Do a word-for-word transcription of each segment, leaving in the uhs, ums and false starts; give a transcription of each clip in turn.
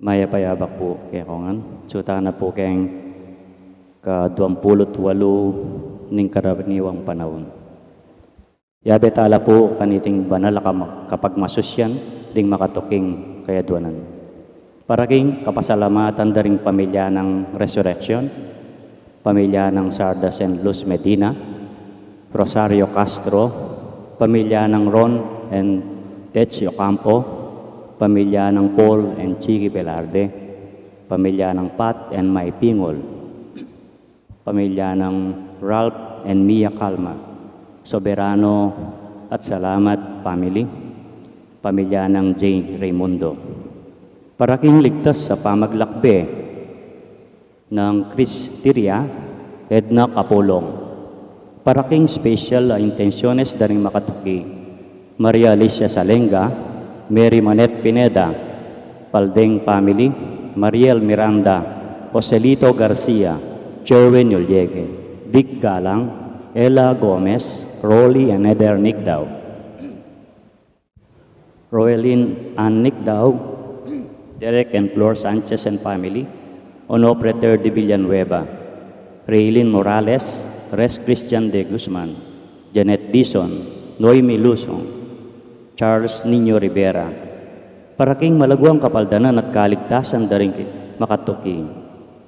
Mayap a yabak pu kekongan. Suta na pu keng kaduang pulu't walu ning karaniwang panaun. Yabe tala pu kaniting banal a kama-, kapagmasusyan ding makatuking kayadwanan. Para king kapasalamatan da ring pamilya nang Resurrection, pamilya nang Sarda Saint Luz Medina, Rosario Castro, pamilya nang Ron and Tech Ocampo, pamilya nang Paul and Chiki Velarde, pamilya nang Pat and Mai Pingol, pamilya nang Ralph and Mia Calma, Soberano at Salamat family, pamilya nang Jay Raimundo. Para king ligtas sa pamaglakbe nang Chris Tiria, Edna Capulong. Para king special a intenciones da ring makatuki, Maria Alicia Salenga, Mary Manette Pineda, Paldeng family, Mariel Miranda, Joselito Garcia, Jerwin Ulliegue, Dick Galang, Ella Gomez, Rolly and Eder Nicdao, Roelyn Ann Nicdao, Derek and Flor Sanchez and family, Onofre Ter de Villanueva, Reylin Morales, Res Christian de Guzman, Janet Dizon, Noemi Luzon, Charles Niño Rivera. Para king malaguang kapaldanan at kaligtasan da ring ki-, makatuki,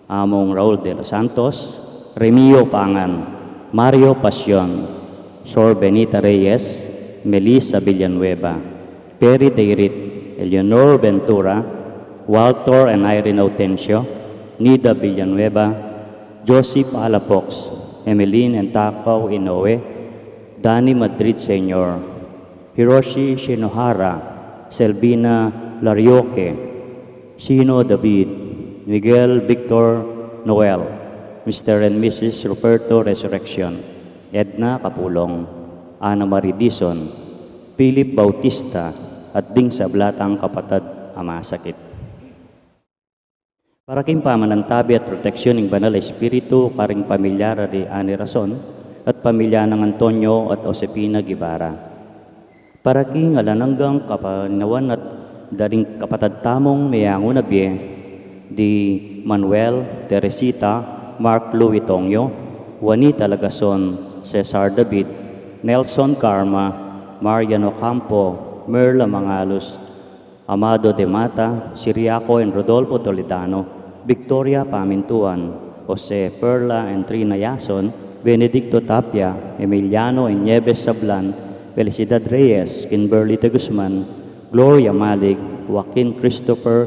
Among Raul de los Santos, Remio Pangan, Mario Pasion, Sor Benita Reyes, Melissa Villanueva, Perry Dayrit, Eleanor Ventura, Walter and Irene Autencio, Nida Villanueva, Josie Palafox, Emeline and Takao Inoue, Danny Madrid Senior, Hiroshi Shinohara, Selvina Larioque, Sino David, Miguel Victor Noel, Mister and Missus Ruperto Resurrection, Edna Capulong, Ana Marie Dizon, Philip Bautista, at ding sabla tang kapatad a masakit. Para king pamanantabi at proteksyon ning Banal a Espiritu karing pamilya ra di Ani Rason at pamilya nang Antonio at Josefina Guevara. Para king alang anggang kapanawan at da ring kapatad tamung meangu na bie, di Manuel, Teresita, Mark Louis Tongyo, Juanita Lagason, Cesar David, Nelson Carma, Marian Ocampo, Merla Mangalus, Amado de Mata, Siriaco and Rodolfo Toledano, Victoria Pamintuan, Jose, Perla and Trina Yason, Benedicto Tapia, Emiliano and Nieves Sablan, Felicidad Reyes, Kimberly de Guzman, Gloria Malig, Joaquin Christopher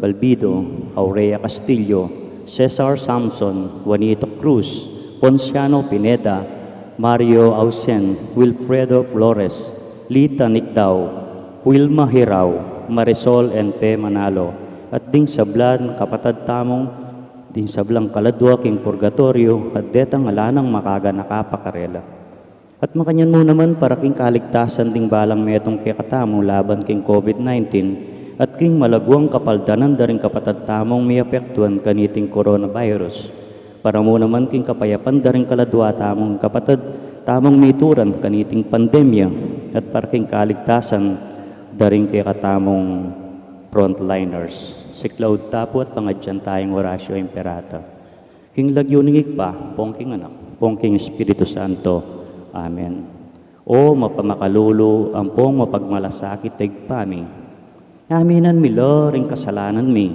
Balbido, Aurea Castillo, Cesar Samson, Juanito Cruz, Ponciano Pineda, Mario Ausen, Wilfredo Flores, Lita Nicdao, Wilma Hirao, Marisol and Pe Manalo, at ding sablang kapatad tamung, ding sablang kaladua king purgatoryo, at detang ala nang makaganaka pa karela. At makanyan mu naman para king kaligtasan ding balang metung kekatamu laban king COVID nineteen, at king malaguang kapaldanan da ring kapatad tamung miapektuan kaniting coronavirus. Para mu naman king kapayapan da ring kaladua tamung kapatad tamung mituran kaniting pandemya, at para king kaligtasan da ring kekatamung frontliners. Siklaud ta pu at pangadyan taya ing Oratio Imperata. King lagyu ning Ibpa, ampong king Anak, ampong king Espiritu Santo. Amen. O mapamakalulu, ampong mapagmalasakit a Ibpa mi, aminan mi la ring kasalanan mi,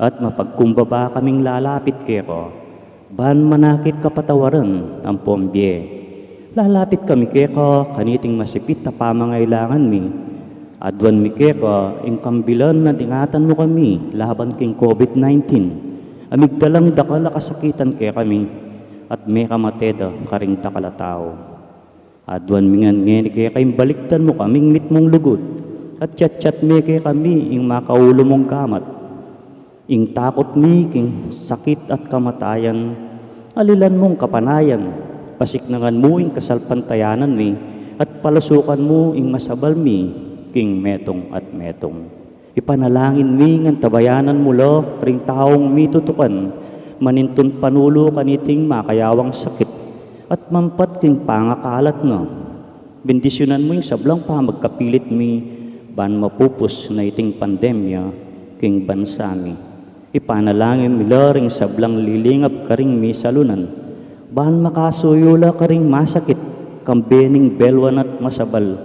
at mapagkumbaba kaming lalapit keka, ban manakit kapatawaran ampong bie. Lalapit kami keka kaniting masipit a pamangailangan mi. Aduan mi keka ing kambilan a ingatan mu kami laban king COVID nineteen, a migdalang dakal a kasakitan kekami, at mekamate da karing dakal a tau. Aduan mi ngan ngeni keka ing balikdan mu kaming mitmung lugud, at yatyat me kekami ing makaulu mung gamat. Ing takut mi king sakit at kamatayan, alilan mung kapanayan, pasiknangan mu ing kasalpantayanan mi, at palasukan mu ing masabal mi king metung at metung. Ipanalangin mi ngan tabayanan mu la ring taung mitutukan, manintun panulu kaniting makayawang sakit, at mampat king pangakalat na. Bendisyunan mu ing sablang pamagkapilit mi, ban mapupus na iting pandemya, king bansa mi. Ipanalangin mi la ring sablang lilingap karing misalunan, ban makasuyu la karing masakit, kambe ning belwan at masabal.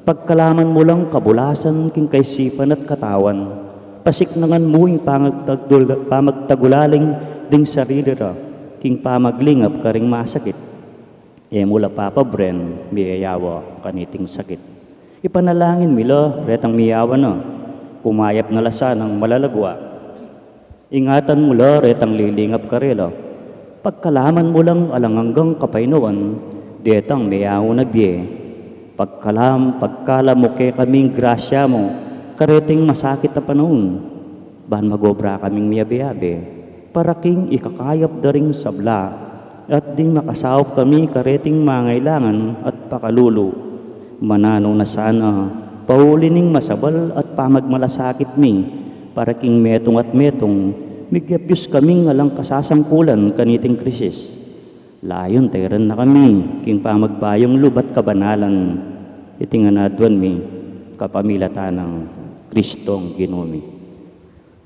Pagkalaman mu lang kabulasan king kaisipan at katawan. Pasiknangan mu ing pamagtagdul-, pamagtagulaling ding sarili ra, king pamaglingap karing masakit. E mu la papaburen miyayawa kaniting sakit. Ipanalangin mi la retang miyawa na, pumayap na la sanang malalagwa. Ingatan mu la retang lilingap karela. Pagkalaman mu lang alang anggang kapaynawan detang meaun a bie. Pagkalam, pagkalam mu kekaming grasya mu kareting masakit a panaun, ban magobra kaming miyabe-abe para king ikakayap da ring sabla, at ding makasaup kami kareting mangailangan at pakalulu. Mananu na sana, pauli ning masabal at pamagmalasakit mi, para king metung at metung, migyapyus kaming alang kasasangkulan kaniting krisis. Layun tairan na kami king pamagbayung lub at kabanalan, iti ngan aduan mi kapamilatan nang Kristong Ginu mi.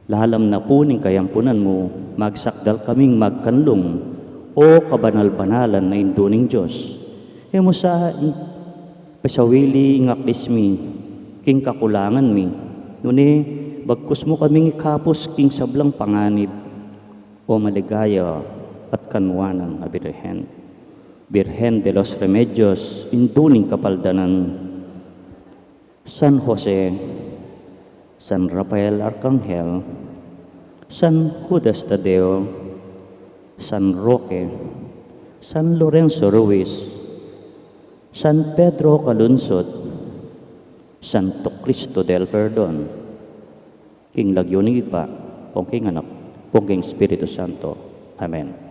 Lalam na pu ning kayampunan mu, magsakdal kaming magkanlung, o kabanal-banalan a Indu ning Dios. E mu sa pasawili ing aklis mi king kakulangan mi, nune bagkus mu kaming ikapus king sablang panganib, o maligaya at kanwanan a Birhen. Birhen de los Remedios, Indu ning Kapaldanan, San Jose, San Rafael Arcangel, San Judas Tadeo, San Roque, San Lorenzo Ruiz, San Pedro Calungsod, Santo Cristo del Perdon. King lagyu ning Ibpa, ampon king Anak, ampon king Espiritu Santo. Amen.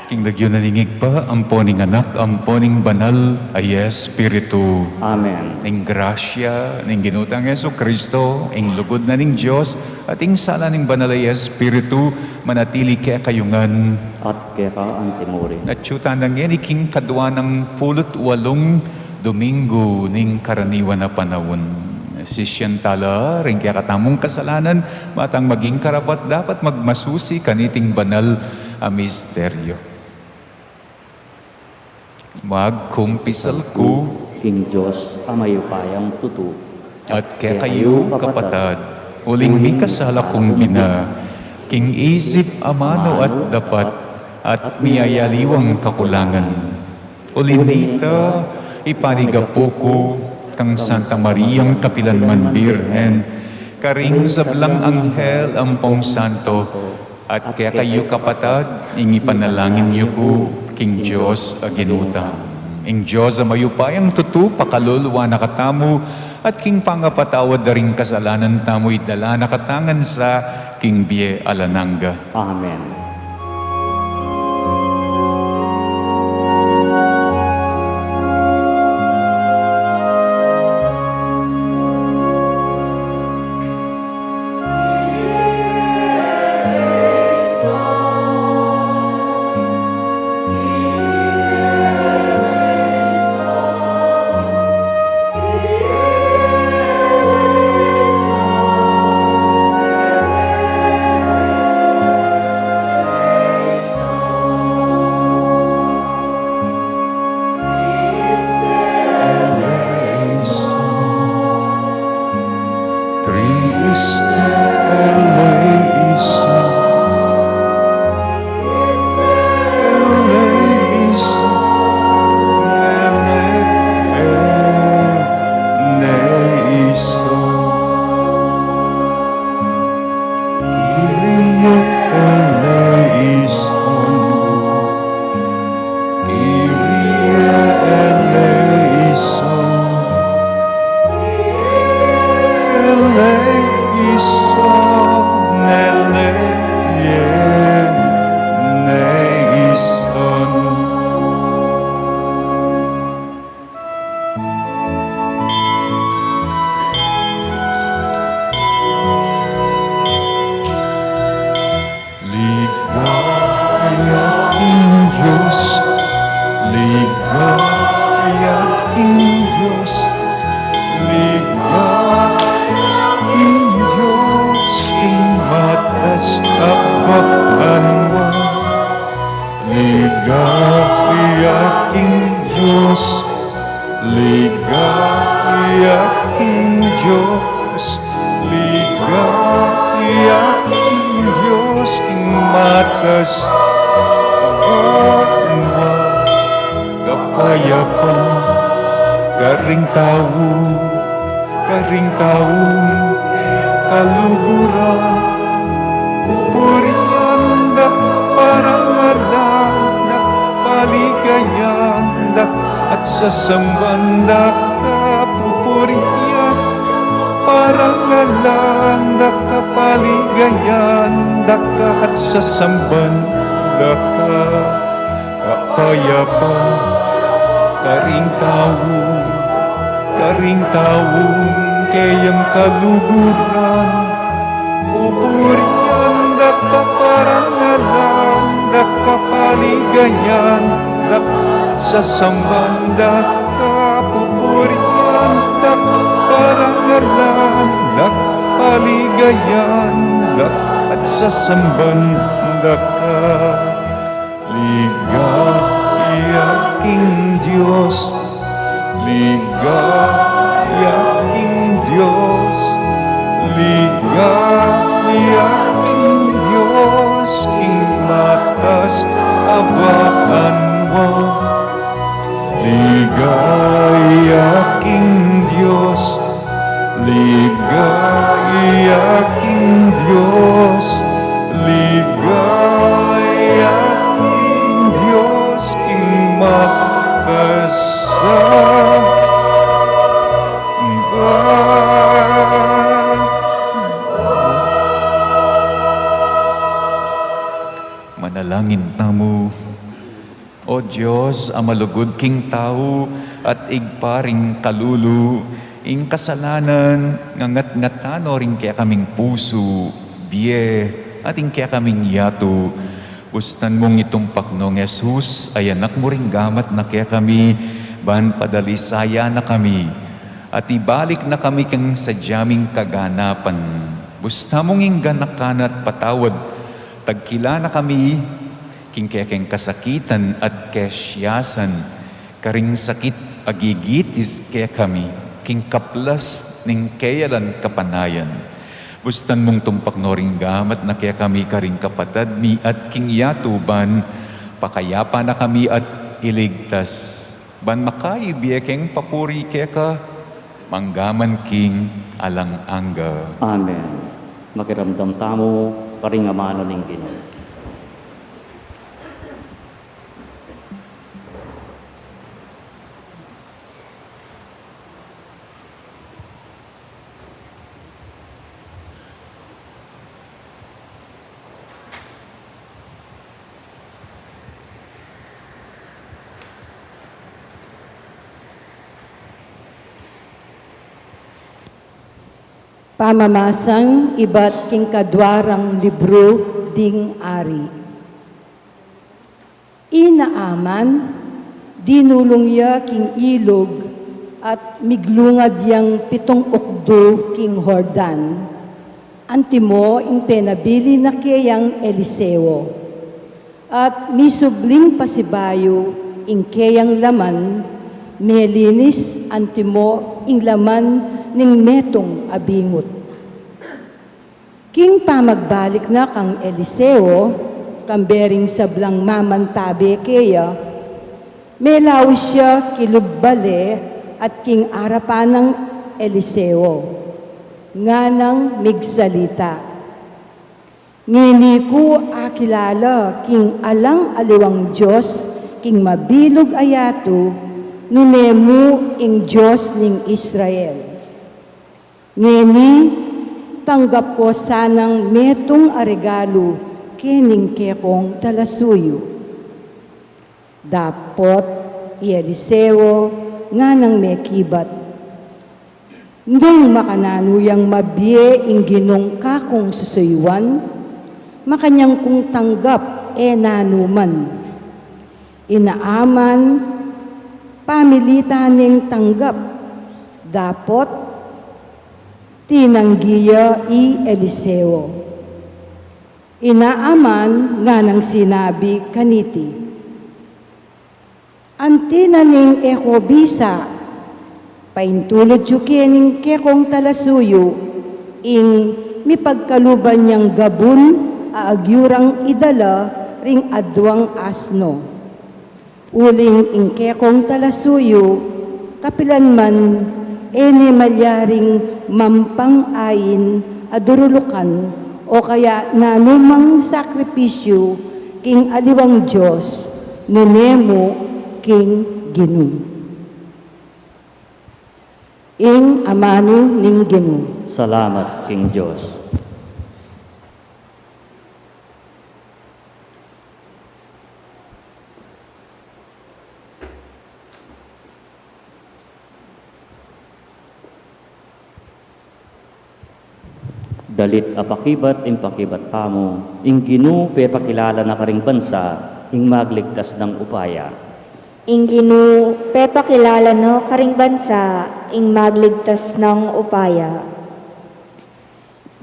King lagyu na ning Ibpa, ampo ning Anak, ampo ning Banal a Espiritu. Amen. Ing grasya ning Ginu tang Jesucristo, ing lugud na ning Dios, at ing sala ning Banal a Espiritu, manatili kekayu ngan. At keka antimurin. At yu tana ngeni king kadwa nang pulu't walung Domingo ning karaniwan a panaun. Sisian tala ring kekatamung kasalanan, ba tang maging karapat-dapat magmasusi kaniting banal a misteryo. Magkumpisal ku king Dios a mayupayang tutu. At kekayu, kapatad, uling mikasala kung bina, king isip, amanu at dapat, at miyayaliwang kakulangan. Uli nita, ipanigapu ku kang Santa Mariang kapilan man Birhen, karing sablang anghel ampong santo, At kekayu, kapatad, ing ipanalangin yu ku king Dios a Ginu tamu. Ing Dios a mayupayang tutu pakalulu na katamu, at king pangapatawad da ring kasalanan tamu, idala na katamu ngan sa king bie alang angga. Amen. Christe eleison. Eleison. Eleison. Kyrie eleison. Kyrie eleison. Eleison, eleison, eleison. Ligaya king Dios, ligaya king Dios, ligaya king Dios, king matas a banua. Ligaya king Dios, ligaya king Dios, ligaya king Dios, king matas a banua. Kapayapan karing tau, karing taung kaluguran, pupurian da ka, parangalan da ka, paligayan da ka, at sasamban da ka. Pupurian, parangalan da ka, paligayan da ka, at sasamban da ka. Kapayapan karing tau, karing taung keyang kaluguran, pupurian da ka, parangalan da ka, paligayan da ka, sasamban da ka. Pupurian da ka, parangalan da ka, paligayan da ka, at sasamban da ka. Ligaya king Dios, ligaya king Dios, ligaya king Dios, king matas a banua. Ligaya king Dios, ligaya king Dios, ligaya king Dios, king matas a banua. Manalangin tamu. O Dios, a malugud king tau at Ibpa ring kalulu, ing kasalanan ngangatngatan no ring kekaming pusu, bie, at ing kekaming yatu. Bustan mung itumpak nong Jesus, a Anak mu ring gamat na kekami, ban padalisayan na kami, at ibalik na kami king sadya ming kaganapan. Bustan mung ing ganaka na at patawad, tagkila na kami king kekeng kasakitan at kesiasan, karing sakit a gigitis kekami, king kaplas ning keyalan kapanayan. Bustan mung tumpak no ring gamat na kekami karing kapatad mi at king yatu ban pakayapan na kami at iligtas, ban makaibie keng papuri keka, manggaman king alang angga. Amen. Makiramdam tamu. Karing amanu ning Ginu. Pamamasang ibat king kaduarang libru ding Ari. I Naaman, dinulung ya king ilug at miglungad yang pitung ukdu king Jordan, antimo ing penabilin na keyang Eliseo. At misubling pasibayu ing keyang laman, melinis antimo ing laman ning metung a bingut. King pamagbalik na kang Eliseo, kambe ring sablang mamantabe keya, melaus ya kilub bale at king arapan nang Eliseo, nganang migsalita. Ngeni ku akilala king alang aliwang dios king mabilug a yatu, nune mu ing Dios ning Israel. Ngeni, tanggap ko sanang metung a regalu kening kekong talasuyu. Dapot i Eliseo nganang mekibat, nung makananu yang mabie ing Ginung kakung susuyuan, makanyan kung tanggap e nanu man. I Naaman, pamilitan neng tanggap, dapot tinanggi ya i Eliseo. I Naaman nganang sinabi kaniti, anti na ning e ko bisa, paintulud yu kening kekong talasuyu ing mipagkaluban yang gabun a agyu rang idala ring aduang asno. Uling ing kekong talasuyu, kapilan man e ne malyaring mampang ain a durulukan o kaya nanumang sakripisyu king aliwang dios, nune mu king Ginu. Ing amanu ning Ginu. Salamat king Dios. Dalit a pakibat ing pakibat tamu, ing Ginu pepakilala na karing bansa ing magligtas nang upaya. Ing Ginu pepakilala na karing bansa ing magligtas nang upaya.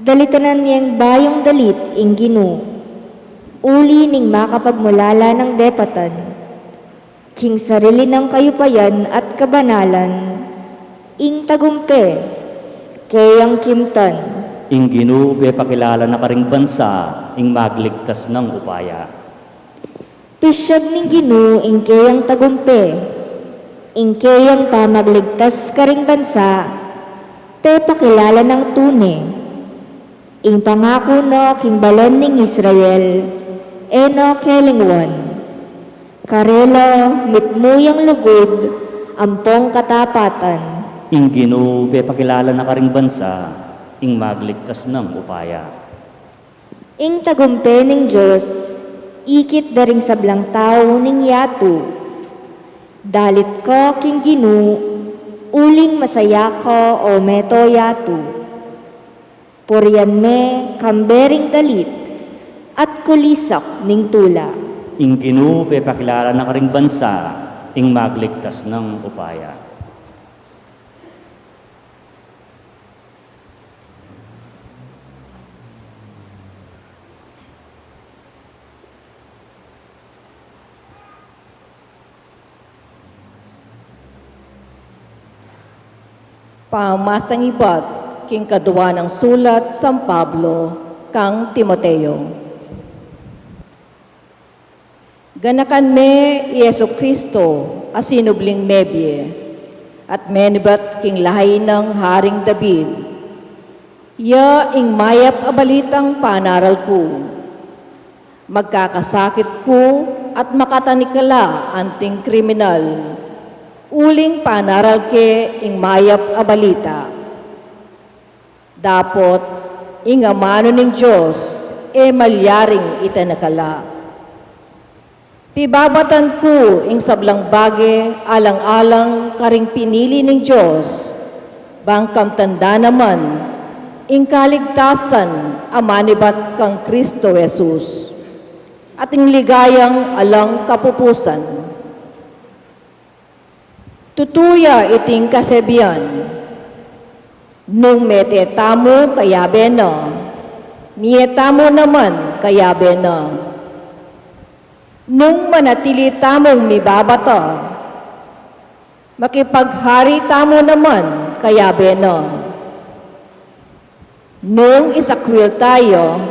Dalitanan yeng bayung dalit ing Ginu, uli ning makapagmulala nang depatan, king sarili nang kayupayan at kabanalan, ing tagumpe keyang kimtan. Ing Ginu pepakilala na karing bansa ing magligtas nang upaya. Pisyag ning Ginu ing keyang tagumpe, ing keyang pamagligtas karing bansa, pepakilala nang tune. Ing pangaku na king balen ning Israel, e na kelingwan. Karela mitmu yang lugud ampong katapatan. Ing Ginu pepakilala na karing bansa ing magligtas nang upaya. Ing tagumpe ning Dios ikit da ring sablang tau ning yatu. Dalit ka king Ginu, uling masaya ka, o meto yatu. Purian me kambe ring dalit at kulisak ning tula. Ing Ginu pepakilala na karing bansa ing magligtas nang upaya. Pamasang ibat king kadua nang sulat San Pablo kang Timoteo. Ganakan me i Jesucristo a sinubling mebie, at menibat king lahi nang Haring David. Iya ing mayap a balitang panaral ku. Magkakasakit ku at makatanikala anting kriminal, uling panaral ke ing mayap a balita. Dapot ing amanu ning Dios e malyaring itanakala. Pibabatan ku ing sablang bage alang-alang karing pinili ning Dios, bang kamtan da naman ing kaligtasan a manibat kang Kristo Jesus, at ing ligayang alang kapupusan. Tutu ya iting kasebian, nung mete tamu kayabe na, mie tamu naman kayabe na. Nung manatili tamung mibabata, makipaghari tamu naman kayabe na. Nung isakwil tamu,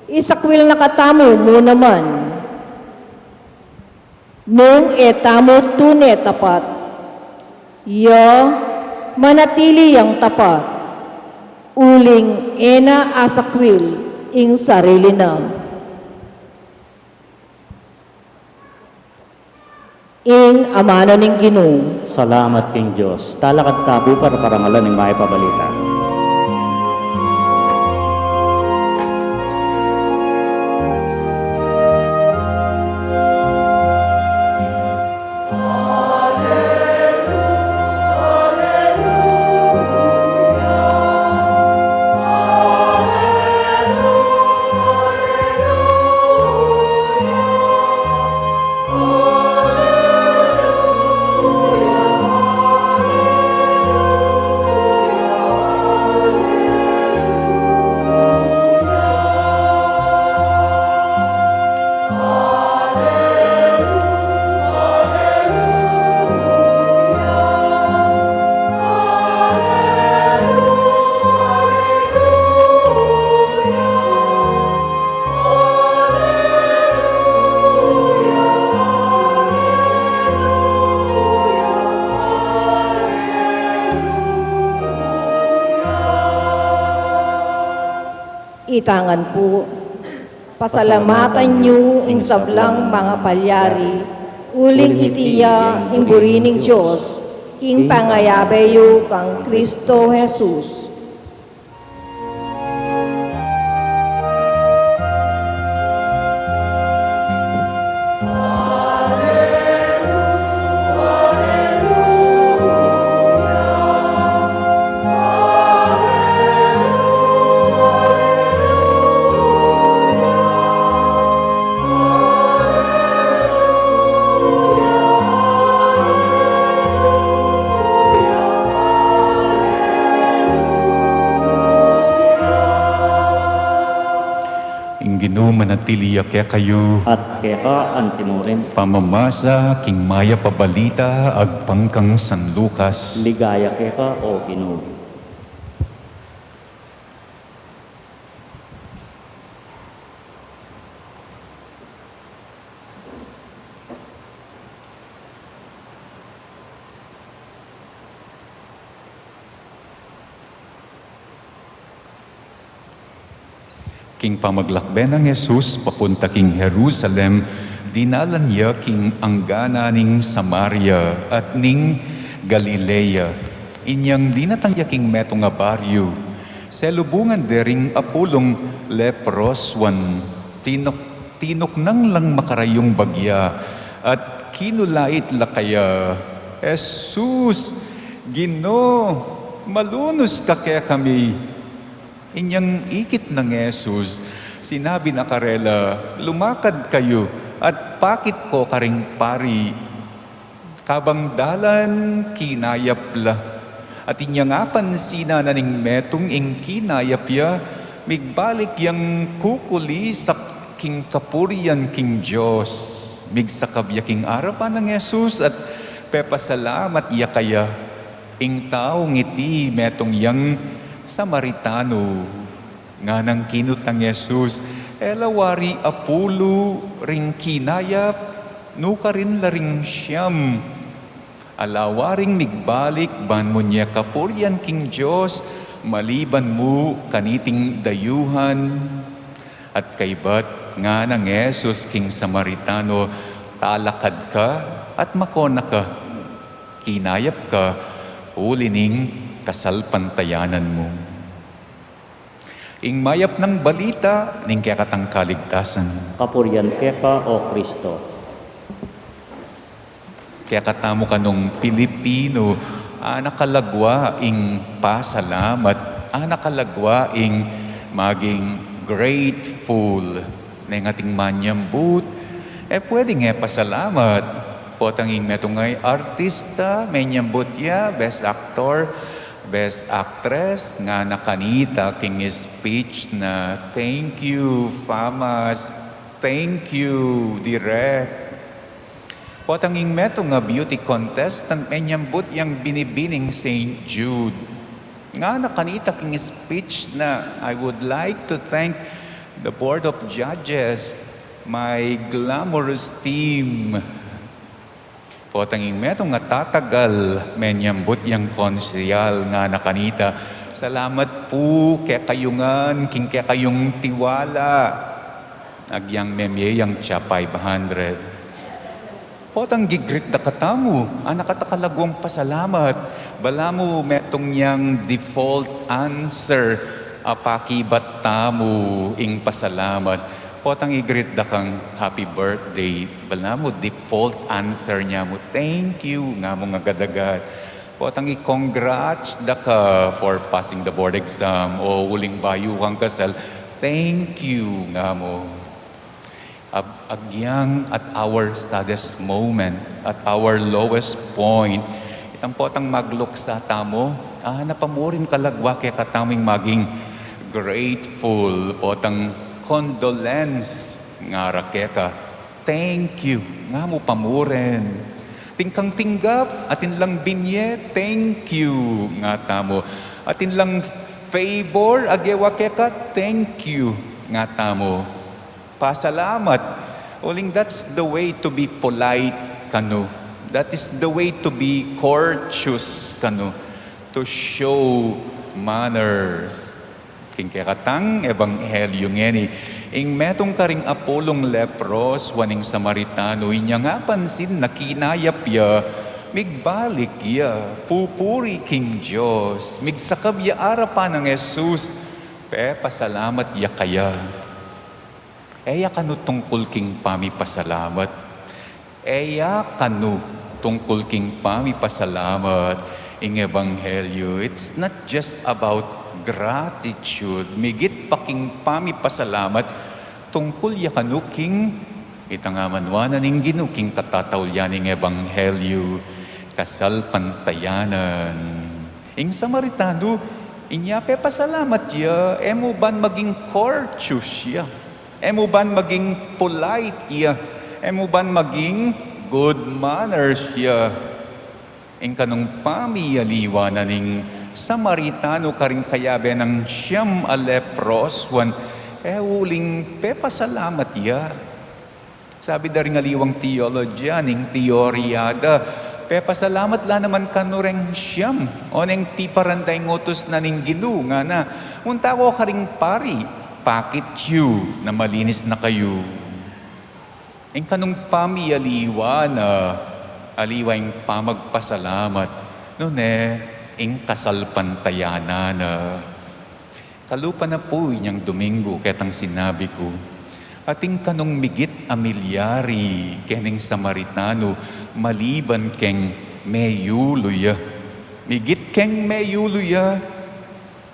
isakwil na katamu mu naman. Nung e tamu tune tapat, iya manatili yang tapat, uling e na asakwil ing sarili na. Ing amanu ning Ginu. Salamat king Dios. Talakad tamu para parangalan ing mayap a balita. Itangan pu, pasalamatan yu ing sablang mangapalyari, uling iti ya ing buri ning Dios, king pangayabe yu kang Kristo Jesus. Ing Ginu manatili ya kekayu. At keka antimurin. Pamamasa king mayap a balita agpang kang San Lucas. Ligaya keka, O Ginu. King pamaglakbe nang Jesus papunta king Jerusalem, dinalan ya king angganan ning Samaria at ning Galilea. Inyang dinatang ya king metung a baryu, selubungan de ring apulung leproswan. Tinuk-, tinuknang lang makarayung bagya, at kinulait la kaya, "Jesus, Ginu, malunus ka kekami." Inyang ikit nang Jesus, sinabi na karela, "Lumakad kayu, at pakit ko karing pari." Kabang dalan, kinayap la. At inyang apansinan na ning metung ing kinayap ya, migbalik yang kukulisak king kapurian king Dios. Migsakab ya king arapan nang Jesus at pepasalamat ya kaya. Ing taung iti metung yang Samaritano. Nganang kinutang Jesus, "E la wari apulu ring kinayap, nukarin la ring siam?" Ala waring migbalik ban munye kapurian king Dios, maliban mu kaniting dayuhan. At kaybat ngana nang Jesus king Samaritano, talakad ka at makona ka, kinayap ka, uli ning kasalpantayanan mu. Ing mayap nang balita ning kekatang kaligtasan. Kapurian keka, O Kristo. Kekatamu kanung Pilipinu, ana kalagwa ing pasalamat, ana kalagwa ing maging grateful. Neng ating manyambut, e pwedeng e pasalamat. Potang ing metung a artista, menyambut ya, best actor, best actress, ngana kanita king speech na, "Thank you, FAMAS. Thank you, Direk." Potang ing metung a beauty contestant, menyambut yang binibining Saint Jude. Ngana kanita king speech na, "I would like to thank the Board of Judges, my glamorous team." Potang ing metung a tatagal, menyambut yang konsehal, ngana kanita, "Salamat pu kekayu ngan king kekayung tiwala." Agyang memie yang tsa five hundred. Potang gi-greet da katamu, ana kata kalagwang pasalamat. Balamu metung yang default answer a pakibat tamu ing pasalamat. Potang i-greet da kang happy birthday, balamu default answer nya mu, "Thank you," nga mu agad-agad. Potang i-congrats da ka for passing the board exam o uling bayu kang kasal, "Thank you," nga mu. Ab-, agyang at our saddest moment, at our lowest point, itang potang magluksa tamu, ah, napamurin kalagwa kekatamu ing maging grateful, potang condolence, ngara keka, "Thank you," nga mu pamurin. Atin kang tinggap, atin lang binye, "Thank you," nga tamu. Atin lang favor a gewa keka, "Thank you," nga tamu. Pasalamat. Uling that's the way to be polite kanu. That is the way to be courteous kanu. To show manners. King kekatang ebanghelyu ngeni, ing metung karing apulung lepros, waning Samaritano, inya nga pansin na kinayap ya, migbalik ya, pupuri king Dios, migsakab ya arapan nang Jesus, pepasalamat ya kaya. E ya kanu tungkul king pamipasalamat. E ya kanu tungkul king pamipasalamat ing ebanghelyu. It's not just about gratitude. Migit pa king pamipasalamat, tungkul ya kanu king itang amanuan na ning Ginu king katataulian ning ebanghelyu, kasalpantayanan. Ing Samaritano, inya pepasalamat ya, e mu ban maging courteous ya. E mu ban maging polite ya. E mu ban maging good manners ya. Ing kanung pamiyaliwa na ning Samaritano karing kayabe nang siyam a lepros, wan, e uling pepasalamat ya. Sabi da ring aliwang teologian, ing teorya da, pepasalamat la naman kanu reng siyam, oneng tiparan da ing utus na ning Ginu, ngana, "Munta ko karing pari, pakit yu na malinis na kayu." Ing kanung pamiyaliwa na, aliwa ing pamagpasalamat, nune ing kasalpantayanan na. Kalupa na pu inyang Domingo, ketang sinabi ku, atin kanung migit a milyari kening Samaritano maliban keng meyulu ya. Migit keng meyulu ya,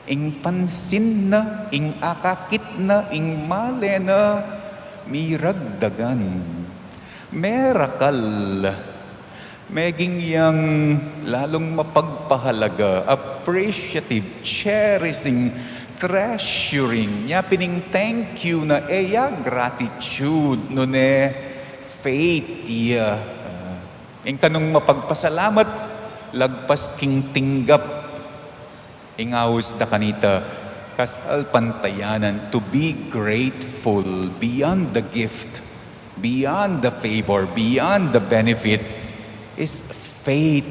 ing pansin na, ing akakit na, ing male na, miragdagan. Merakal. Meging yang lalung mapagpahalaga, appreciative, cherishing, treasuring. Nya pin ing thank you na e ya gratitude, nune faith ya. Ing kanung mapagpasalamat, lagpas king tinggap. Ing aus da kanita, kasalpantayanan, to be grateful beyond the gift, beyond the favor, beyond the benefit is faith.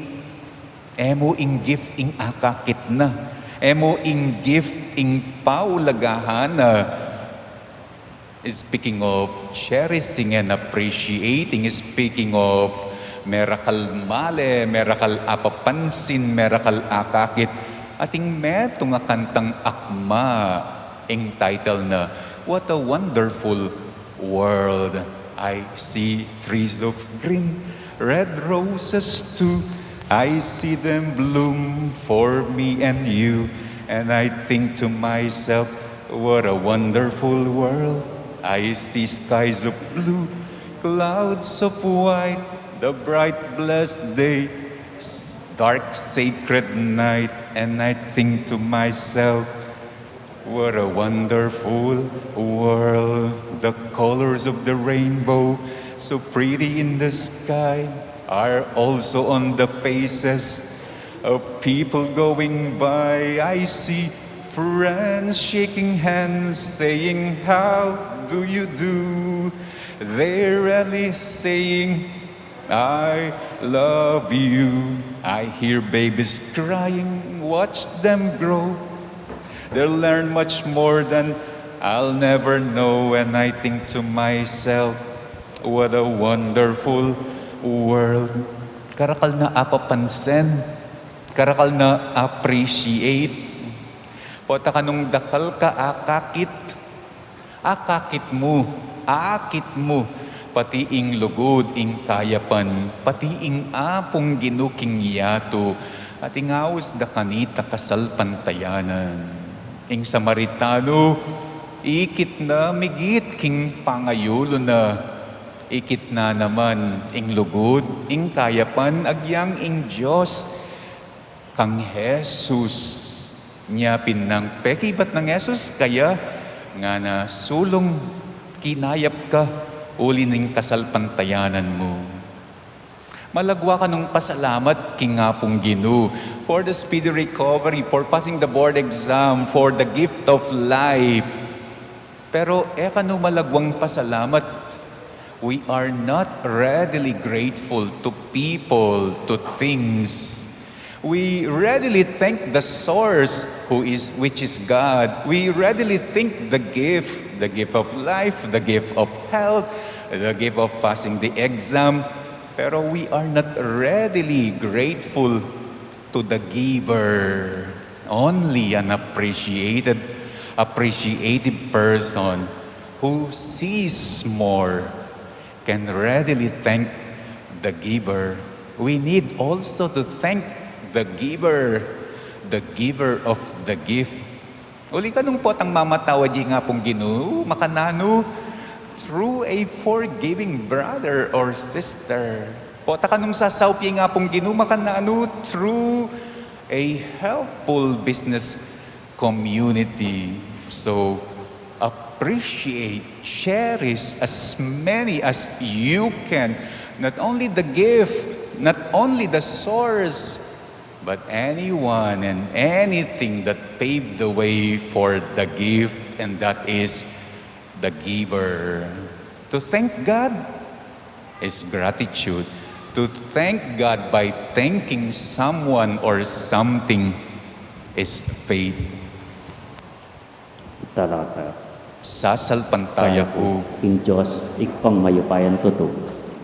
E mu ing gift ing akakit na. E mu ing gift, ing paulagahan na, speaking of cherishing and appreciating, speaking of merakal male, merakal apapansin, merakal akakit, ating metung a kantang akma, ing title na, What a Wonderful World. I see trees of green, red roses too. I see them bloom for me and you. And I think to myself, what a wonderful world. I see skies of blue, clouds of white, the bright blessed day, s- dark sacred night. And I think to myself, what a wonderful world. The colors of the rainbow, so pretty in the sky, are also on the faces of people going by. I see friends shaking hands, saying, "How do you do?" They're really saying, "I love you." I hear babies crying, watch them grow. They'll learn much more than I'll never know. And I think to myself, what a wonderful world. Karakal na apapansin, karakal na appreciate. Pota kanung dakal ka akakit, akakit mu, akit mu, pati ing lugud, ing kayapan, pati ing Apung Ginu king yatu, at ing aus da kanita kasalpantayanan. Ing Samaritano, ikit na migit king pangayulu na, ikit na naman ing lugud, ing kayapan, agyang ing Dios, kang Jesus. Nya pin nang pekibat nang Jesus kaya, ngana, "Sulung, kinayap ka, uli ning kasalpantayanan mu." Malagwa kanung pasalamat king Apung Ginu for the speedy recovery, for passing the board exam, for the gift of life. Pero e ka nu malagwang pasalamat. We are not readily grateful to people, to things. We readily thank the source, who is, which is God. We readily thank the gift, the gift of life, the gift of health, the gift of passing the exam. Pero we are not readily grateful to the giver. Only an appreciated, appreciative person who sees more can readily thank the giver. We need also to thank the giver, the giver of the gift. Uli kanung potang mamatawad ya ing Apung Ginu, makananu, through a forgiving brother or sister. Pota kanung sasaup ya ing Apung Ginu, makananu, through a helpful business community. So, appreciate, cherish as many as you can. Not only the gift, not only the source, but anyone and anything that paved the way for the gift, and that is the giver. To thank God is gratitude. To thank God by thanking someone or something is faith. Talata. Sasalpantaya ku king Dios, Ibpang mayupayang tutu,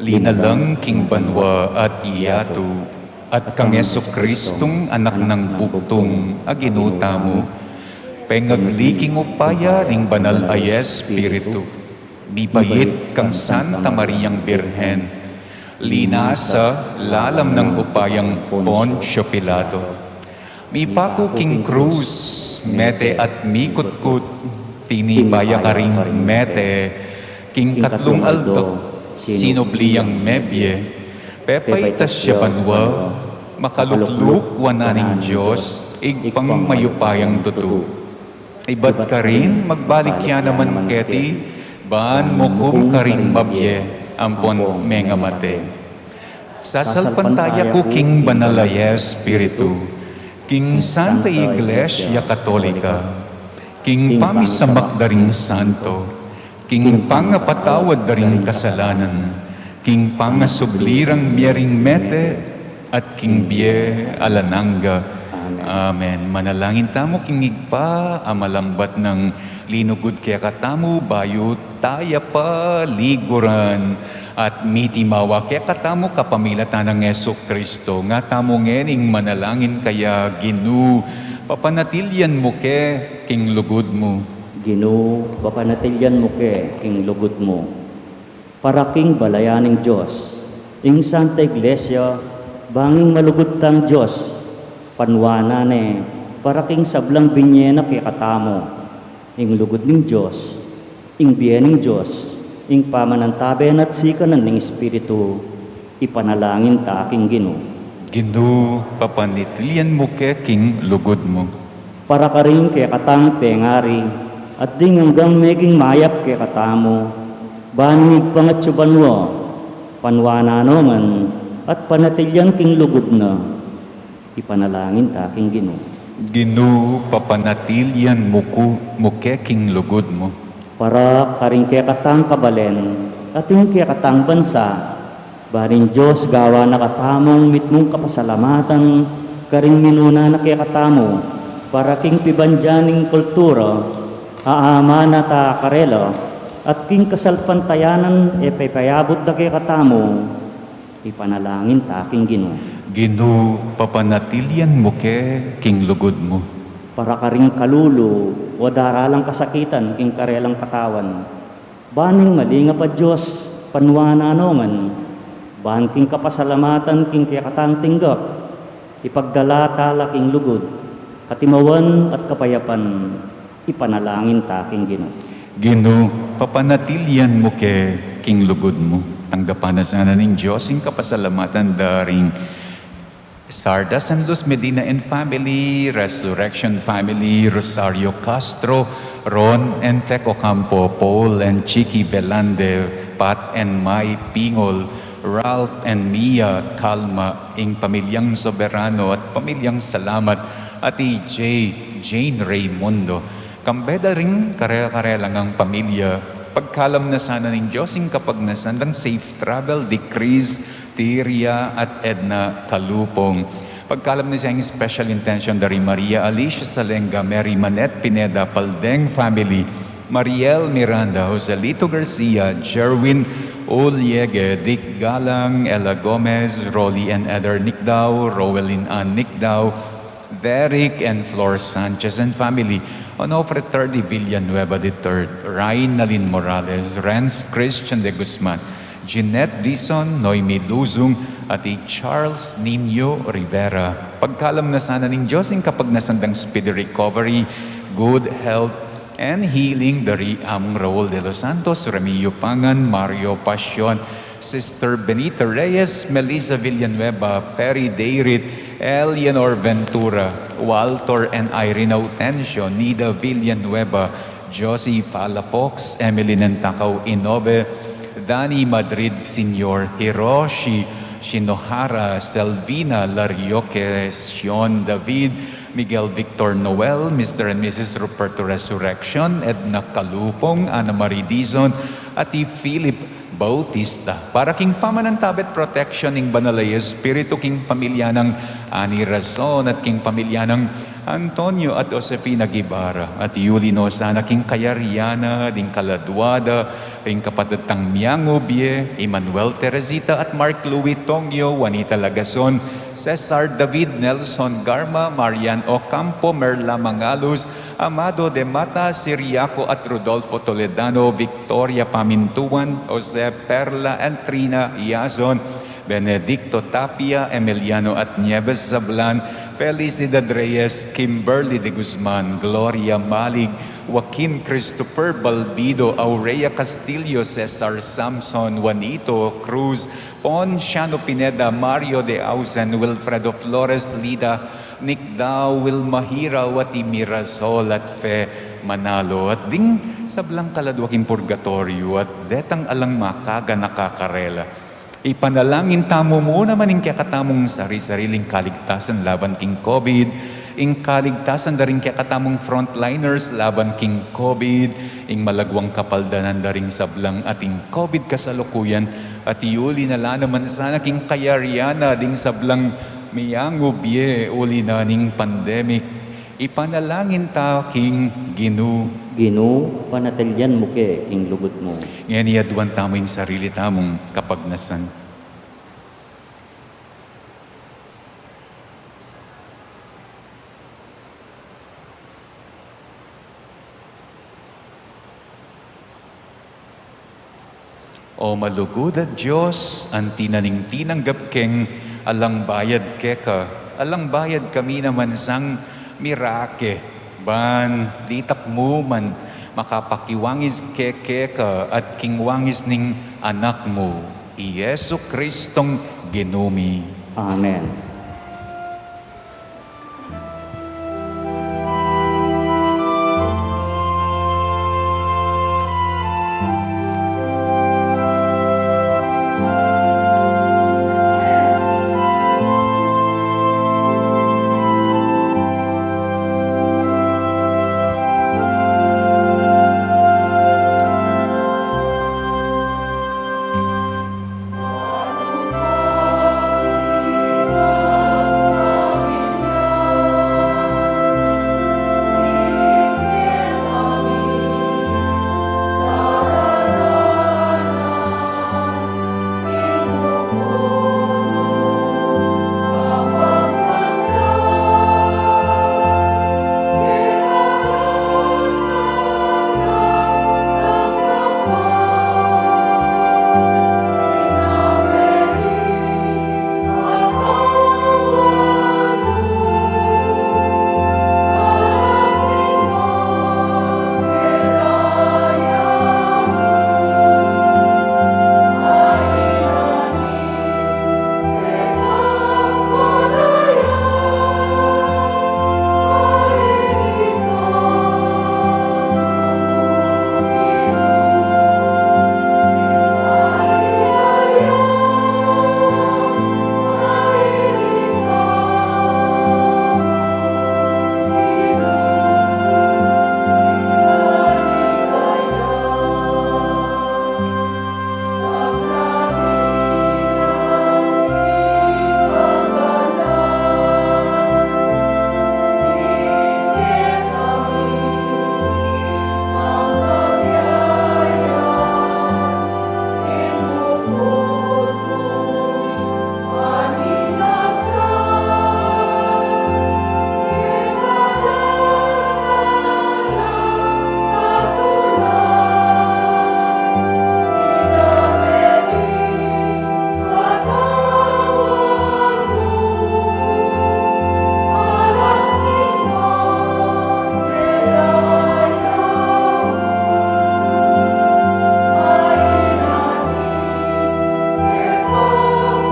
linalang king banua at yatu, at kang Jesucristong Anak nang bugtung a Ginu tamu, pengagli king upaya ning Banal a Espiritu, mibait kang Santa Mariang Birhen, linasa lalam nang upayang Poncio Pilato, mipaku king krus, mete at mikutkut, tinipa ya karing mete, king katlung aldo, sinubli yang mebie, pepaitas ya banua, makalukluk wanan ning Dios, Ibpang mayupayang tutu. Ibat karin magbalik ya naman keti, ban mukum karing mabie ampon mengamate. Sasalpantaya ku king Banal a Espiritu, king Santa Iglesia Katolika, king pamisamak da ring santo, king pangapatawad da ring kasalanan, king pangasubli rang mie ring mete, at king bie alang angga. Amen. Manalangin tamu king Ibpa a malambat nang linugud kekatamu bayu ta ya paliguran, at mitimawa kekatamu kapamilatan nang Jesucristo. Nga tamu ngening manalangin kaya, Ginu, papanatilian mu ke king lugud mu. Ginu, papanatilian mu ke king lugud mu. Para king balayan ning Dios, ing Santa Iglesia, banging malugud tang Dios, panuanan ne para king sablang binye na kekatamu, ing lugud ning Dios, ing bie ning Dios, ing pamanantabe na at sikanan ning Espiritu, ipanalangin ta king Ginu. Ginu, papanatilian mu ke king lugud mu. Para karing kekatang pengari, at ding anggang meging mayap kekatamu, ban ing Ibpang atsu banua, panuanan no ngan, at panatilian king lugud na, ipanalangin ta king Ginu. Ginu, papanatilian mu ku, mu ke king lugud mu. Para karing kekatang kabalen, at ing kekatang bansa, ban ing Dios gawan na katamung mitmung kapasalamatan, karing minuna na kekatamu, para king pibandian ning kultura, a amana ta karela, at king kasalpantayanan e pepayabut da kekatamu, ipanalangin ta king Ginu. Ginu, papanatilian mu ke king lugud mu. Para karing kalulu o daralang kasakitan king karelang katawan, ban ing malingap a Dios, panuanan no ngan, ban king kapasalamatan king kekatang tinggap, ipagdala ta la king lugud, katimawan at kapayapan, ipanalangin ta king Ginu. Ginu, papanatilian mu ke king lugud mu. Tanggapan na sana ning Dios ing kapasalamatan da ring Sarda San Luz Medina and family, Resurrection family, Rosario Castro, Ron and Tech Ocampo, Paul and Chicky Velande, Pat and Mai Pingol, Ralph and Mia Calma, ing pamilyang Soberano at pamilyang Salamat, at i J, Jane Raymundo. Kambe da ring kare-karelang pamilya, pagkalam na sana ning Dios ing kapagnasan dang safe travel di Chris, Tiria, at Edna Calupong. Pagkalam na sa ing special intention da ri Maria Alicia Salenga, Mary Manette Pineda, Paldeng family, Mariel Miranda, Joselito Garcia, Jerwin Uliege, Dick Galang, Ella Gomez, Rolly and Eder Nicdao, Roelyn Ann Nicdao, Derek and Flor Sanchez and family, Onofre Terdi Villanueva the third, Rain Nalin Morales, Renz Christian de Guzman, Jeanette Dizon, Noemi Luzung, at i Charles Nino Rivera. Pagkalam na sana ning Dios ing kapagnasan dang speedy recovery, good health, and healing da ri Among Raul de los Santos, Remigio Pangan, Mario Pasion, Sister Benita Reyes, Melissa Villanueva, Perry Dayrit, Eleanor Ventura, Walter and Irene Autencio, Nida Villanueva, Josie Palafox, Emily Nentacao Inobe, Danny Madrid Senior, Hiroshi Shinohara, Selvina Larioque, Sion David, Miguel Victor Noel, Mister and Missus Ruperto Resurrection, Edna Calupong, Ana Marie Dizon, at i Philip Bautista. Para king pamanantabe at protection ning Banal a Espiritu king pamilya nang Ani Razon at king pamilya nang Antonio at Josefina Guevara, at yuli no sana king kayarian na ding kaladua da ring kapatad tang miangubie, Emmanuel Teresita at Mark Louis Tongyo, Juanita Lagason, Cesar David, Nelson Garma, Marian Ocampo, Merla Mangalus, Amado de Mata, Siriaco at Rodolfo Toledano, Victoria Pamintuan, Jose Perla and Trina Yazon, Benedicto Tapia, Emiliano at Nieves Sablan, Felicidad Reyes, Kimberly de Guzman, Gloria Malig, Joaquin Christopher Balbido, Aurea Castillo, Cesar Samson, Juanito Cruz, Ponciano Pineda, Mario de Ausen, Wilfredo Flores, Lida Nicdao, Wilma Hira, Wati Mirasol, at Fe Manalo, at ding sablang kaladua king purgatorio, at detang alang makaganaka karela. Ipanalangin tamu mu naman ing kekatamung sari-sariling kaligtasan laban king COVID, ing kaligtasan da ring kekatamung frontliners laban king COVID, ing malaguang kapaldanan da ring sablang ating COVID kasalukuyan, at yuli na la naman sana king kayarian na ding sablang Miangub ye uli na ning pandemic, ipanalangin ta king Ginu. Ginu, panatilian mu ke king lugud mu. Ngeni aduan tamu ing sarili tamung kapagnasan. O malugud a Dios, anti na ning tinanggap keng alang bayad keka, alang bayad kami naman sang mirake, ban ditak mu man makapakiwangis ke keka at king wangis ning Anak mu, i Jesu Cristong Ginu mi. Amen.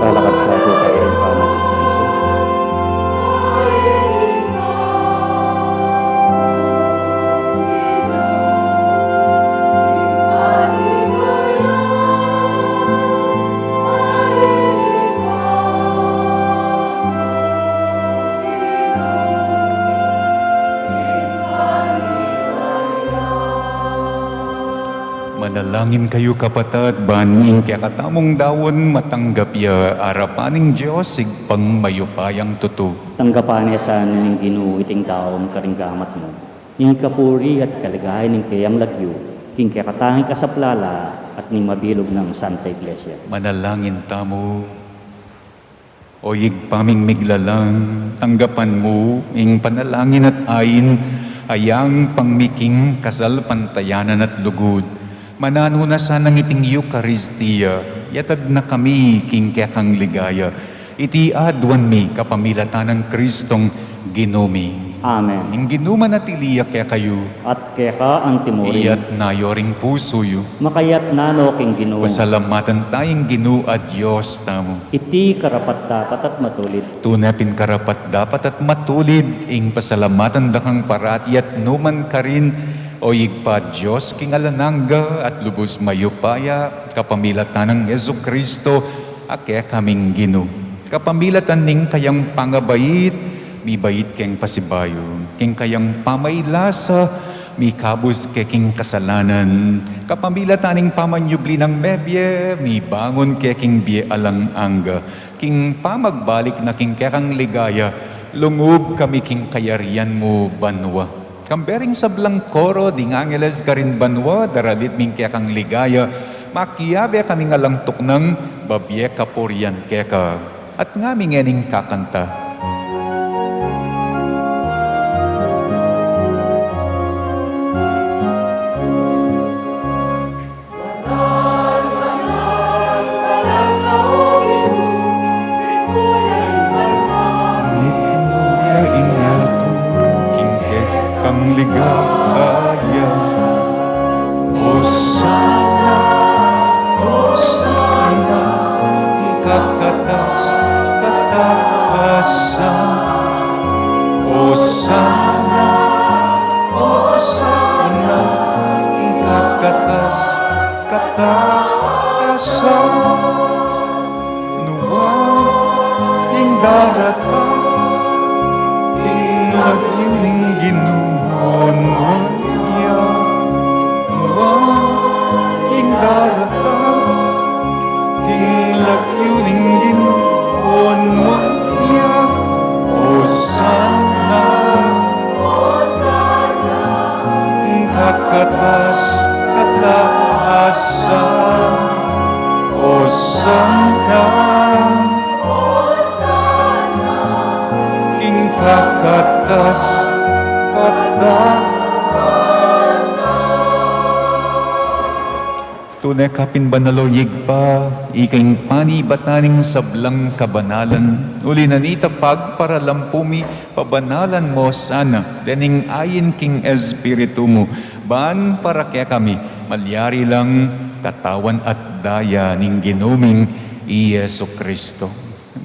Lalakad tamu pa rin pa ng isa-isa. Manalangin kayu, kapatad, ban ing kekatamung daun matanggap ya arapan ning Dios, Ibpang mayupayang tutu. Tanggapan na sa ning Ginu iting daun karing gamat mu, ing kapurian at kaligayan ning keyang lagyu, king kekatang kasaplalan at ning mabilug nang Santa Iglesia. Manalangin tamu. O Ibpa ming miglalang, tanggapan mu ing panalangin at ain a yang pangmiking kasalpantayanan at lugud. Mananu na sanang iting Eukaristia, yatad na kami king kekang ligaya. Iti aduan mi kapamilatan nang Kristong Ginu mi. Amen. Ing Ginu manatili ya kekayu. At keka antimurin. Iyatas yu ring pusu yu. Makayatas no king Ginu. Pasalamatan taya ing Ginu a Dios tamu. Iti karapat-dapat at matulid. Tune pin karapat-dapat at matulid ing pasalamatan da kang parati at nu man karin, O Ibpa, Dios king alang angga at lubus mayupaya, kapamilatan nang Jesucristo a kekaming Ginu. Kapamilatan ning kayang pangabait, mibait keng pasibayu, king kayang pamailasa, Mikabus ke king kasalanan, kapamilatan ning pamanyubli nang mebie, mibangun ke king bie alang angga, king pamagbalik na king kekang ligaya, lungub kami king kayarian mu banua. Kambe ring sablang koro ding angeles karin banua, daralit mi king kekang ligaya, makiabe kaming alang tuknang, babie kapurian keka. At ngami ngening kakanta. Nipno ya ing yatu king kekang ligaya. Osana, Osana, kakatas kataasan. Osana, Osana, kakatas kataasan. Nuan ing daratang, ing lagyu ning Ginu, nuan ya. Nuan ing daratang, ing lagyu ning Ginu, nuan ya. Osana, kakatas kataasan. Osana, king kakatas kataasan. Tune ka pin banal, o Ibpa, ika ing panibatan ning sablang kabanalan, uli na nita pagparalampu mi, pabanalan mu sana dening ayin king Espiritu mu, ban para kekami malyari lang katawan at daya ning Ginu ming i Jesucristo.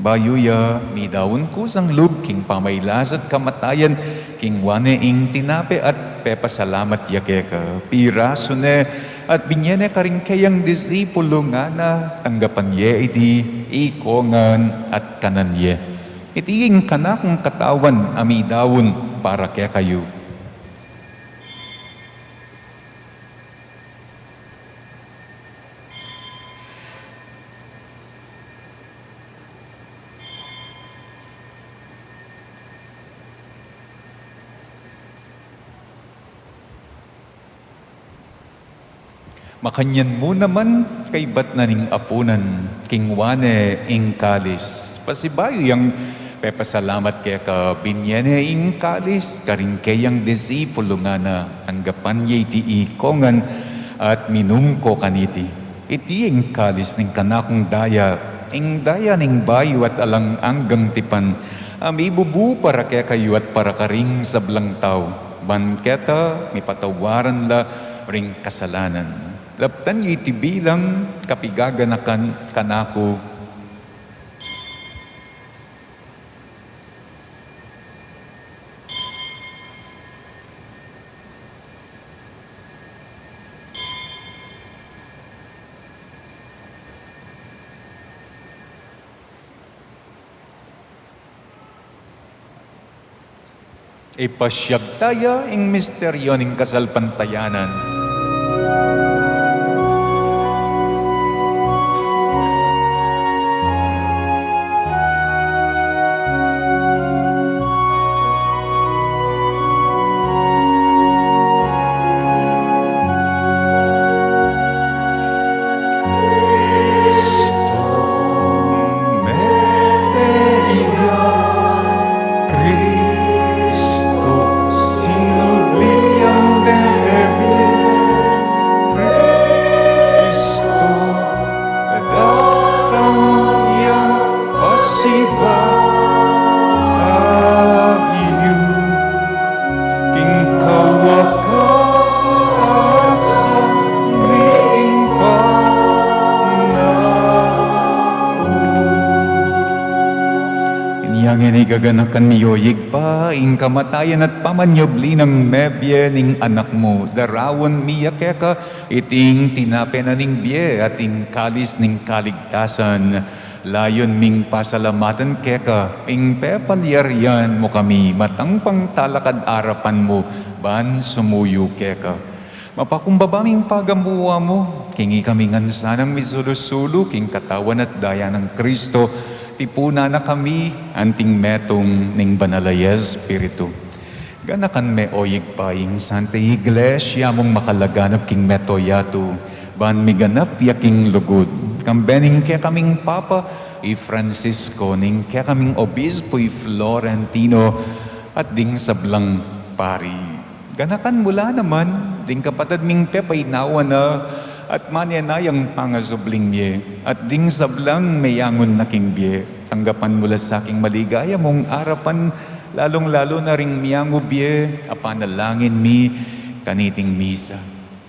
Bayu ya midaun kusang lub king pamailas at kamatayan, kinua ne ing tinape at pepasalamat ya keka, pirasu ne at binye ne karing keyang disipulu, ngana, tanggapan ye iti ikongan at kanan ye. Iti ing kanakung katawan a midaun para kekayu. Makanyan mu naman, kaybat na ning apunan, kinua ne ing kalis. Pasibayu yang pepasalamat keka, binye ne ing kalis karing keyang disipulu, ngana, tanggapan ye iti ikongan at minum ko kaniti. Iti ing kalis ning kanakung daya, ing daya ning bayu at alang anggang tipan, a mibubu para kekayu at para karing sablang tau, ban keta mipatawaran la ring kasalanan. Daptan yu iti bilang kapigaganakan kanaku. Ipasyag taya ing misteryo ning kasalpantayanan. Kristo, mete iya, Kristo, sinubli yang bebe, Kristo, datang yang pasibayu. King kawakasan ning panahon. Inya ngeni gaganakan mi, o Ibpa, ing kamatayan at pamanyubli nang mebie ning Anak mu, daraun mi ya keka iting tinape na ning bie at ing kalis ning kaligtasan. Layun ming pasalamatan keka ing pepalyarian mu kami matang pangtalakad arapan mu ban sumuyu keka. Mapakumbaba ming pagamuan mu king ikami ngan sanang misulu-sulu king katawan at daya nang Kristo, tipunan na kami anting metung ning Banal a Espiritu. Ganakan me, o Ibpa, ing Santa Iglesia mung makalaganap king meto yatu, ban miganap ya king lugud. Kambe ning kekaming Papa, i Francisco, ning kekaming Obispo, i Florentino, at ding sablang pari. Ganakan mu la naman ding kapatad ming pepainawa na at manenayang pangasubling mie, at ding sablang meyangun na king bie. Tanggapan mu la sa king maligaya mung arapan, lalung-lalu na ring miyangu bie a panalangin mi kaniting misa.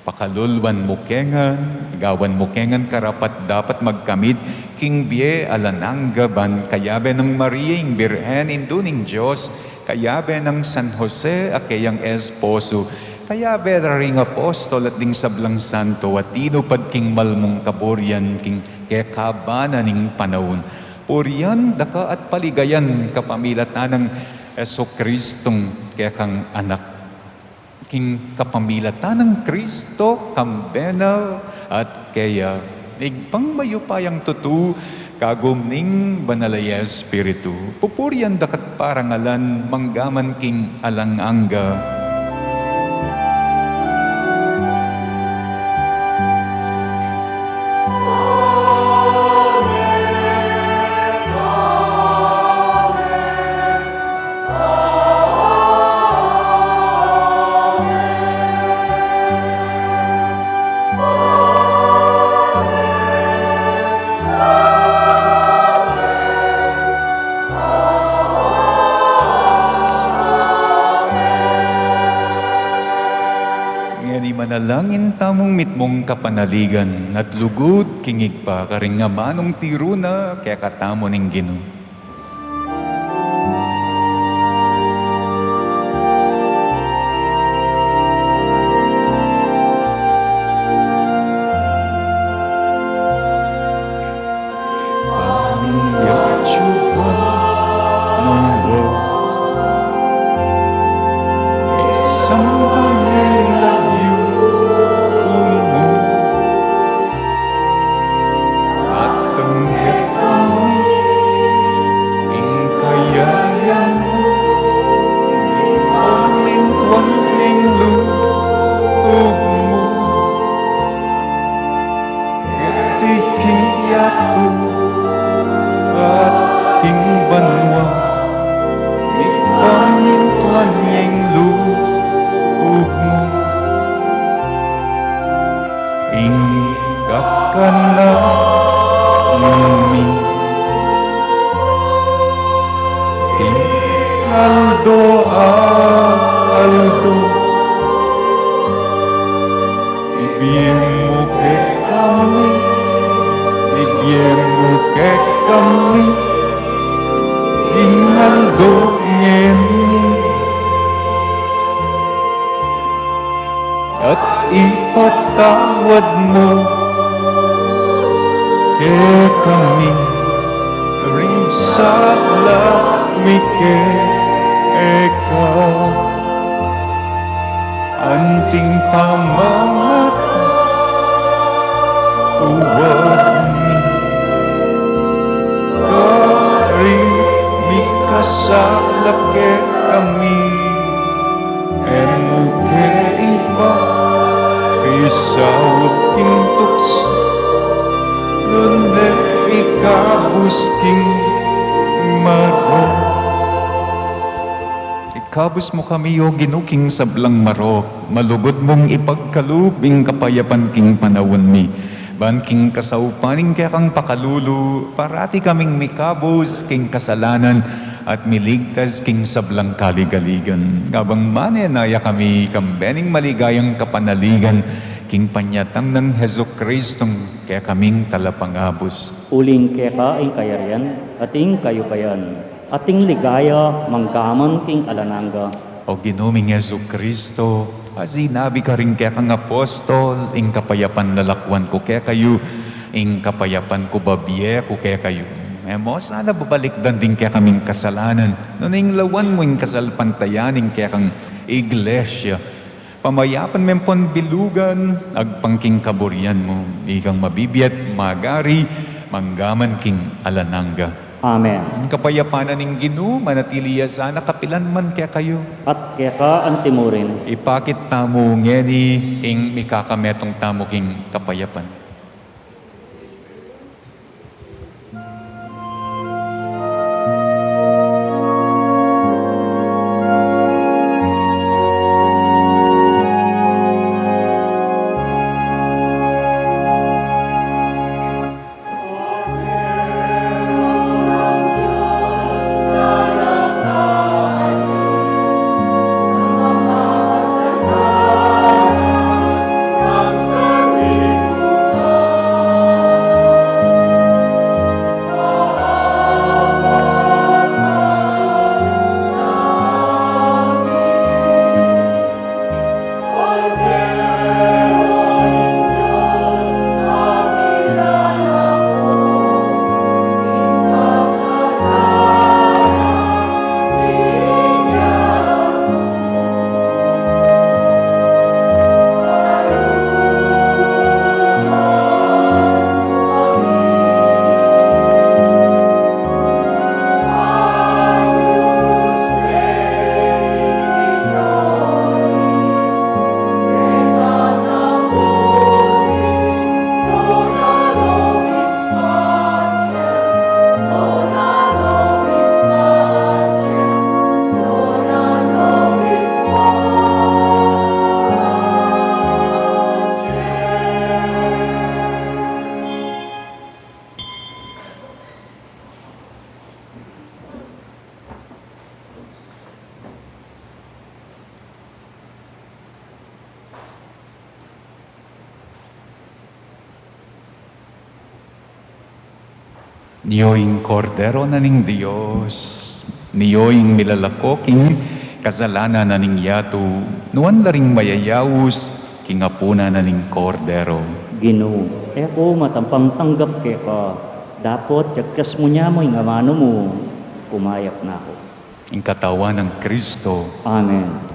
Pakaluluan mu ke ngan, gawan mu ke ngan karapat-dapat magkamit king bie alang angga, ban kayabe nang Maria ing Birhen, Indu ning Dios, kayabe nang San Jose a keyang esposo, kayabe da ring apostol at ding sablang santo a tinupad king mal mung kaburian king kekaban na ning panaun, purian da ka at paligayan kapamilatan nang Jesucristong kekang Anak. King kapamilatan nang Kristo, kambe na at keya, Ibpang mayupayang tutu, kagum ning Banal a Espiritu, pupurian da ka at parangalan manggaman king alang angga. Ngeni manalangin tamung mitmung kapanaligan at lugud king Ibpa, karing amanung tiru na kekatamu ning Ginu. Pamiyacuban mu, isang banil a yumu, at ang kekami ing kayayan mu, pamintuan ing lub mu. Keti king yatu at king banua, mipamintuan ing lub mu. Ing kakanan mi king aldo-aldo ibie mu kekami, ibie mu kekami king aldo ngeni, at ipatawad mu kekami ring sala mi keka, anting pamamatawad mi karing mikasala kekami. E mu ke ipasaul king tuksu, nune ikabus king marok. Ikabus mu kami, O Ginu, king sablang marok, malugud mung ipagkalub ing kapayapan king panaun mi, ban king kasaupan ning kekang pakalulu, parati kaming mikabus king kasalanan at miligtas king sablang kaligaligan. Kabang manenaya kami kambe ning maligayang kapanaligan king panyatang nang Jesucristong kekaming Talapangabus. Uling keka ing kayarian, at ing kayupayan, at ing ligaya, manggaman king alang angga. O Ginu ming Jesucristo, a sinabi karing kekang apostol, ing kapayapan lalakwan ku kekayu, ing kapayapan ku babie ku kekayu. E mo sana babalikdan ding kekaming kasalanan, nune ing lawan mu ing kasalpantayan ning kekang Iglesia. Pamayapan me pon bilugan, agpang king kaburian mu, ikang mabibie at magari, mangga man king alang angga. Amen. Ing kapayapan na ning Ginu, manatili ya sana kapilan man kekayu. At keka antimurin. Ipakit tamu ngeni ing mikakametung tamu king kapayapan. Nio ing Kordero na ning Dios, nio ing milalako king kasalanan na ning yatu, nuan la ring mayayaus king apunan na ning Kordero. Ginu, e ku matampang tanggap keka, dapot yagkas mu ne mu ing amanu mu, kumayap na ku. Ing katawan nang Kristo. Amen.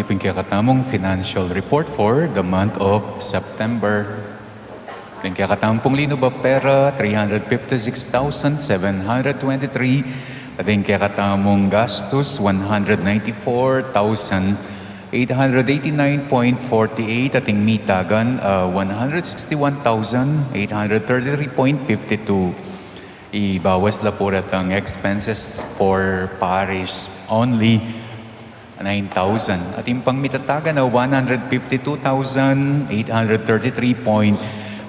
Ipin kekatamung financial report for the month of September. Ating kekatamung linub a pera, three hundred fifty-six thousand seven hundred twenty-three. Ating kekatamung gastus, one hundred ninety-four thousand eight hundred eighty-nine point forty-eight. Ating mitagan, uh, one hundred sixty-one thousand eight hundred thirty-three point fifty-two. Ibawas la pu retang expenses for parish only, nine thousand. Atin pang mitatagan a one hundred fifty-two thousand eight hundred thirty-three point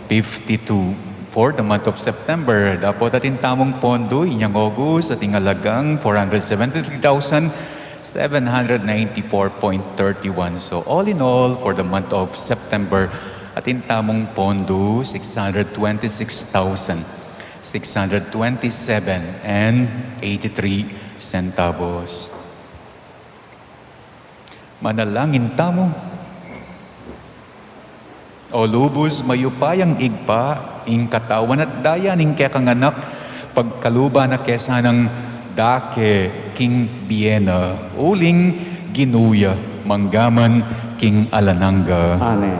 fifty-two for the month of September. Dapot atin tamung pondo inyang August, atin alagang four hundred seventy-three thousand seven hundred ninety-four point thirty-one. So all in all, for the month of September, atin tamung pondo six hundred twenty-six thousand six hundred twenty-seven and eighty-three centavos. Manalangin tamu. O lubus mayupayang Ibpa, ing katawan at daya ning kekang Anak, pagkaluban na ke sanang dake king bie na, uling Ginu ya, mangga man king alang angga. Amen.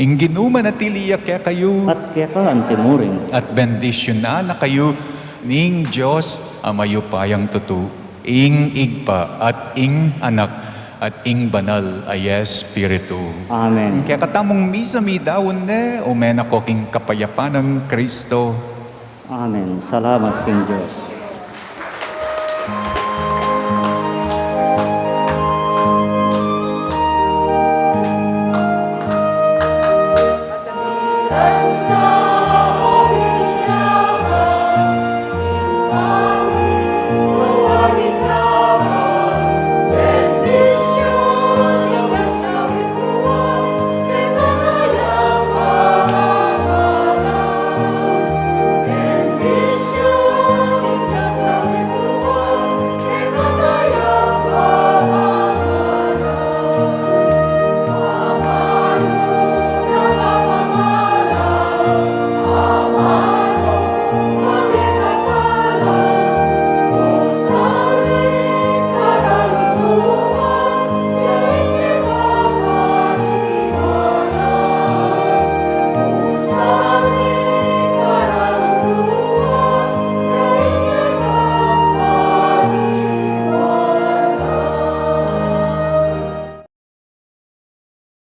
Ing Ginu manatili ya kekayu. At keka antimurin. At bendisyunan na kayu ning Dios a mayupayang tutu, ing Ibpa at ing Anak at ing Banal a Espiritu. Amen. Kekatamung misa midaun ne, ume na ko king kapayapan nang Kristo. Amen. Salamat king Dios.